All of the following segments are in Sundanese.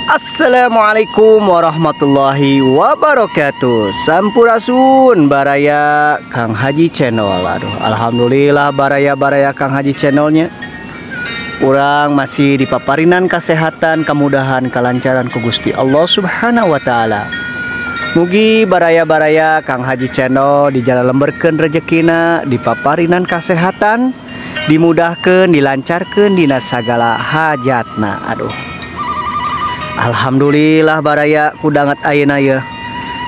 Assalamualaikum warahmatullahi wabarakatuh. Sampurasun baraya Kang Haji Channel. Aduh, alhamdulillah baraya-baraya Kang Haji Channelnya. Urang masih dipaparinan kesehatan, kemudahan, kelancaran ku Gusti Allah Subhanahu wa taala. Mugi baraya-baraya Kang Haji Channel dijalan lemberkeun rezekina, dipaparinan kesehatan, dimudahkeun, dilancarkeun dina sagala hajatna. Aduh. Alhamdulillah baraya, ku danget ayeuna ye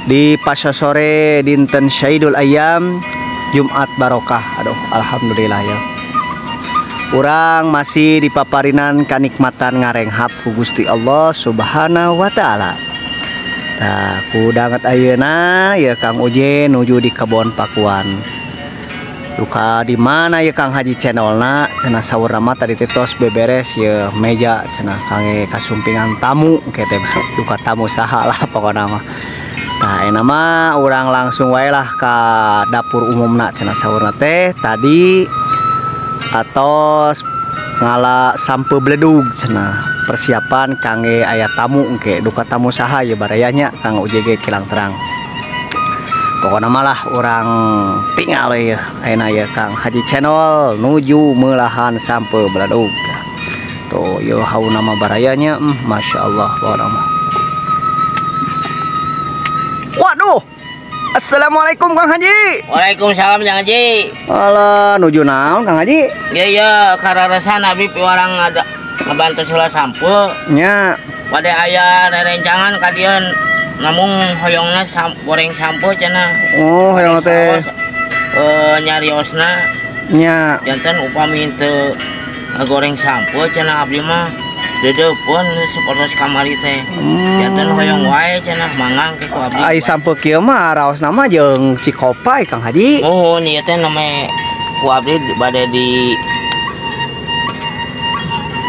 di pasca sore dinten Syaidul Ayam, Jumat Barokah. Aduh, alhamdulillah ya. Urang masih dipaparinan kanikmatan ngarenghap ku Gusti Allah Subhanahu wa taala. Nah, ku danget ayeuna ya Kang Uje nuju di kebon Pakuan. Duka di mana ya Kang Haji Channelna cenah, saur mah tadi teh tos beberes ya meja cenah kangge kasumpingan tamu kitu, duka tamu saha lah pokokna mah. Nah, enak mah urang langsung wae lah ka dapur umumna. Cenah saurna teh tadi atos ngala sampeu beledug cenah, persiapan kangge aya tamu engke, duka tamu saha ya barayanya, Kang Uje ge kirang terang. Pokoknya malah urang tinggal ya ayeuna ya Kang Haji Channel nuju meulahan sampeu beledug. Tuh yo hauna mah barayanya, Masya Allah pokokna mah. Waduh, assalamualaikum, Kang Haji. Waalaikumsalam, Kang Haji. Alah, nuju naon, Kang Haji? Ya ya, kararesan abi piwarang ada ngabantu heula sampeu. Nya. Bade aya rerencangan ka dieu, namung hoyongna goreng sampeu cenah. Oh, hoyong teh. Eh, nyariosna Nya. janten upami teu ngagoreng sampeu cenah abdi mah deudeupeun sapertos kamari teh. Janten hoyong wae cenah mangga ke ku abdi. Ai sampeu kieu mah raosna mah jeung Cikopai, Kang Haji. Muhun, ieu teh name ku abdi bade di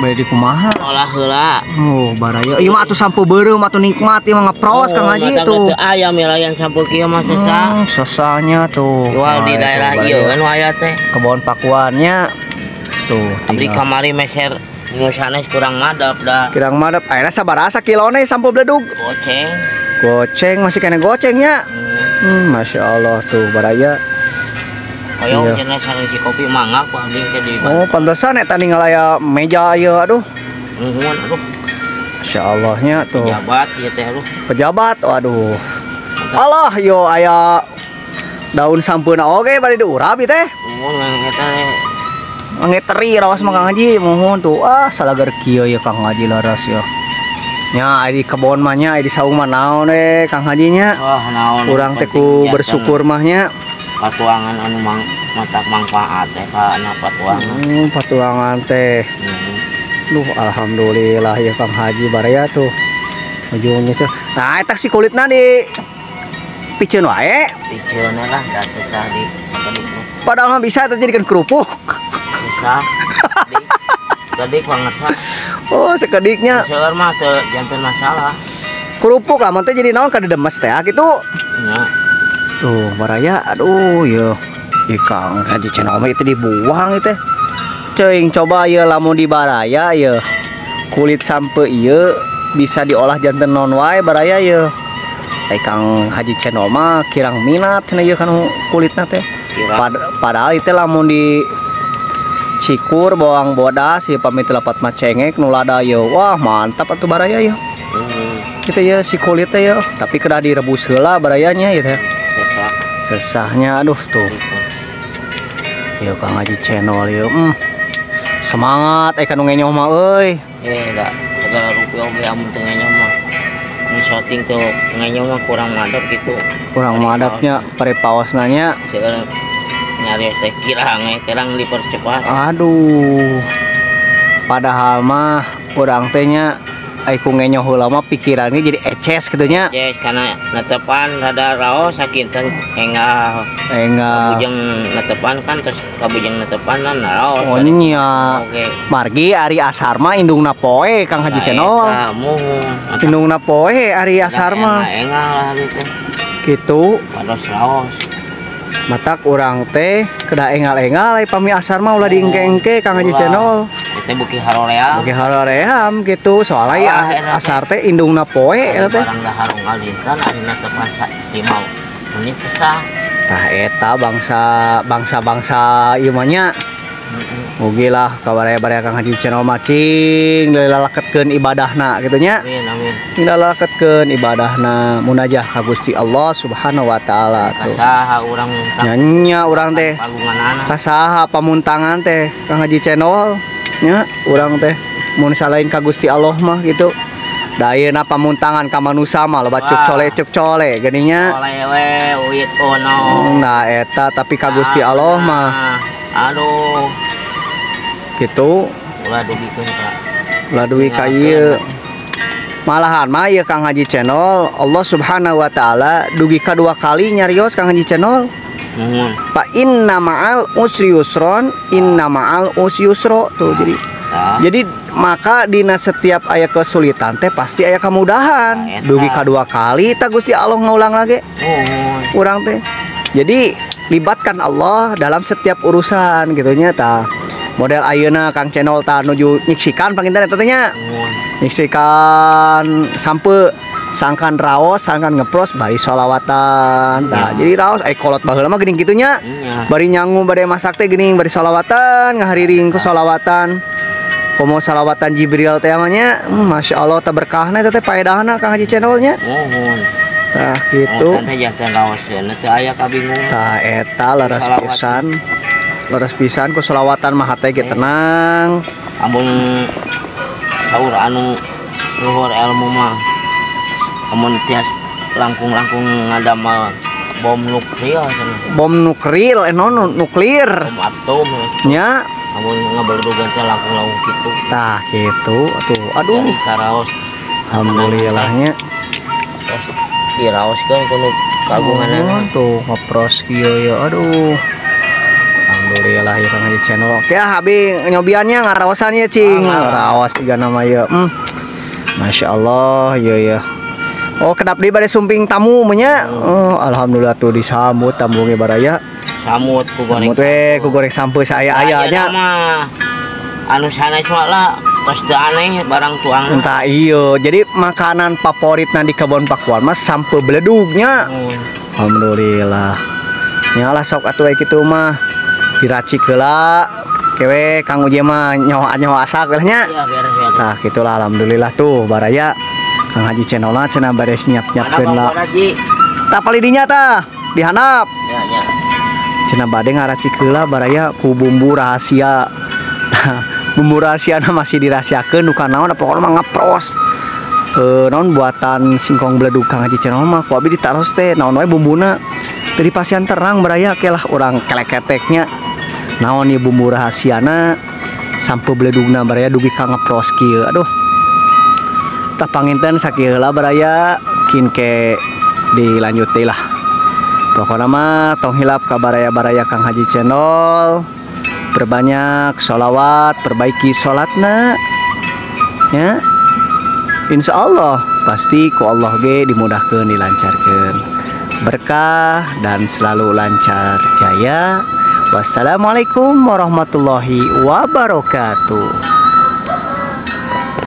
Bade di kumaha? Olah heula. Oh, baraya. Ieu mah atuh sampeu beureum atuh nikmat ieu mah, ngepros, Kang Haji tuh. Teu aya milarian sampeu kieu mah sesah. Sesahnya tuh. Jual di Nah, daerah itu, ieu baraya. Kan aya teh. Kebon Pakuannya tuh. Abdi Tinggal. Kamari meser nu sanes kurang madep da. Kirang madep. Ayeuna sabaraha sakilone sampeu beledug? Goceng. Goceng, masih kena gocengnya. Masya Allah tuh baraya. Hoyong Iya. cenah sareng Cikopi, mangga ku abdi ke di. Oh, pantesan eta ninggal aya meja ieu, aduh. Nuhun aduh. Masya Allahnya tuh. Pejabat ieu teh, aduh. Pejabat, waduh. Allah, yo aya daun sampeuna oge bade diurap ieu teh. Nuhun eta teh. Ngeteri raos mah, Kang Haji, muhun tuh. Ah, salagar kieu ya Kang Haji laras ya. Nya aya di kebon mah nya, aya di saung mah naon we, Kang Haji nya. Wah, naon. Urang teh ku penting bersyukur mah nya. Patuangan anu mang matak mangfaat teh kana patuangan. Patuangan teh. Duh, alhamdulillah ya Kang Haji baraya tuh. Ujungnya tuh. Nah, eta si kulitna di piceun wae. Piceun lah da sesah di sakedik mah. Padahal mah bisa itu jadikan kerupuk. Sesah. Di sakedik pangersa. Oh, sekediknya. Seueur mah teu janten masalah. Kerupuk lah, teh jadi naon kadedemes teh gitu. Nya. Tuh, baraya, aduh ya. Ih, Kang Haji Channel mah itu dibuang itu. Ceuing coba ya lamun di baraya ya. Kulit sampeu ieu bisa diolah janten naon wae baraya ya. Eh, Kang Haji Channel mah kirang minat cenah ieu kanu kulitna teh. Kira. Padahal itu lamun di cikur bawang bodas ya, pamit lapat mah cengek nu lada ya, wah mantap atuh baraya ya. Gitu ya si kulitnya ya, tapi kedah direbus heula barayanya ya teh. Sesah. Sesahnya, aduh tuh. Yo Kang Haji Channel yo. Semangat eh kanu ngenyoh mah euy. Eh, da segala rupiah oge amun teu ngenyoh mah. Mun syuting teu ngenyoh mah kurang madep gitu. Kurang madapnya pare paosna nya. Segala nyari teh kirang eh kirang dipercepat. Aduh. Padahal mah urang teh nya ai ku ngenyoh heula mah pikirannya jadi eces gitu nya. Eces karena netepan rada raos sakinten enggal. Enggal. Kabujeng netepan kan, terus kabujeng netepan kan raos. Oh nya. Oke. Margi ari asar mah indungna poe, Kang Haji Channel. Eta muhun. Indungna poe ari asar mah. Enggal lah gitu. Gitu. Pados raos. Matak urang teh kedah engal-engal pami asar mah ulah diengke-engke Kang Haji Channel. Eta buki haroream. Buki haroream gitu soalnya asar teh indungna poe eta teh. Barang dahar unggal dinten arina tepan 5 menit sesah. Tah eta bangsa-bangsa ieu mah nya. Mugi lah kabaraya-baraya Kang Haji Channel macing dilalaketkeun ibadahna kitu nya. Amin amin. Dilalaketkeun ibadahna munajah ka Gusti Allah Subhanahu wa taala tuh. Kasaha urang nya urang teh. Kasaha pamuntangan teh Kang Haji Channel nya urang teh mun salain ka Gusti Allah mah gitu. Da ayeuna pamuntangan ka manusa mah loba cuk cole geuning nya. Cole we uit ono. Nah eta tapi ka Gusti Allah mah. Aduh. Gitu ulah dugikeun ka ulah dugi ka ieu malahan mah ieu Kang Haji Channel Allah Subhanahu wa taala dugi ka 2 kali nyarios Kang Haji Channel. Fa inna ma'al usri yusron inna ma'al usri yusro tuh. Jadi jadi maka dina setiap aya kesulitan teh pasti aya kemudahan. Dugi ka 2 kali ta Gusti Allah ngaulang lagi urang teh. Jadi libatkan Allah dalam setiap urusan gitu nya tah. Model ayeuna Kang Channel tah nuju nyiksikan panginten eta teh nya. Nyiksikan sampe sangkan raos, sangkan ngepros bari sholawatan. Tah jadi raos ai kolot baheula mah geuning kitu nya. Bari nyangu bade masak teh geuning bari sholawatan, ngahariring ku sholawatan. Komo sholawatan Jibril teh mah nya, Masya Allah teh berkahna eta teh paedahna Kang Haji Channel nya. Tah kitu. Teh janten raoskeun teh aya kabingung. Tah eta leres pisan. Leres pisan ku sholawatan mah hate ge tenang. Amun saur anu luhur ilmu mah amun tias langkung-langkung ngadamel bom nuklir cenah. Bom nuklir non nuklir. Bom atom nya. Amun ngabeledugan teh langkung-langkung kitu. Tah kitu atuh. Aduh. Jadi karaos. Alhamdulillahnya. Terus diraoskeun ku nu kagunganana. Tuh ngepros kieu ya. Aduh. Alhamdulillah ya Kang Haji Channel. Oke ah abi nyobiannya ngaraosan ya cing. Ngaraos tiga nama ya. Masya Allah ya ya. Oh kedap di bade sumping tamu nya. Oh alhamdulillah tuh disambut tamu ge baraya. Samut ku goreng. Samut we ku goreng sampe saaya-aya nya. Anu sanes mah lah pasti aneh barang tuang. Entah iyo. Jadi makanan favoritna di Kebon Pakuan mah sampe beledugnya. Alhamdulillah. Nyalah sok atuh we kitu mah. Diracik heula kewe Kang Uje mah nyawa-nyawa asak lah nya. Iya beres beres. Tah gitulah alhamdulillah tuh baraya Kang Haji Channel cenah bade nyiap-nyiapkeun lah. Tah palidinya tah dihandap. Ya ya. Cenah bade ngaracik heula baraya ku bumbu rahasia. Bumbu rahasiana masih dirahasiakeun duka naon pokona mah ngepros. Naon buatan singkong beledug Kang Haji Channel mah ku abi ditaros teh naon wae bumbuna. Dari pasian terang baraya kelah urang keleketeknya. Naon ieu bumbu rahasiana sampe beledugna baraya dugi ka ngepros kieu. Aduh. Tah panginten sakieu heula baraya kin ke dilanjut deui lah. Pokona mah tong hilap ka baraya-baraya Kang Haji Channel. Perbanyak sholawat, perbaiki sholatna. Ya. Insya Allah pasti ku Allah ge dimudahkeun, dilancarkeun. Berkah dan selalu lancar jaya. Wassalamualaikum warahmatullahi wabarakatuh.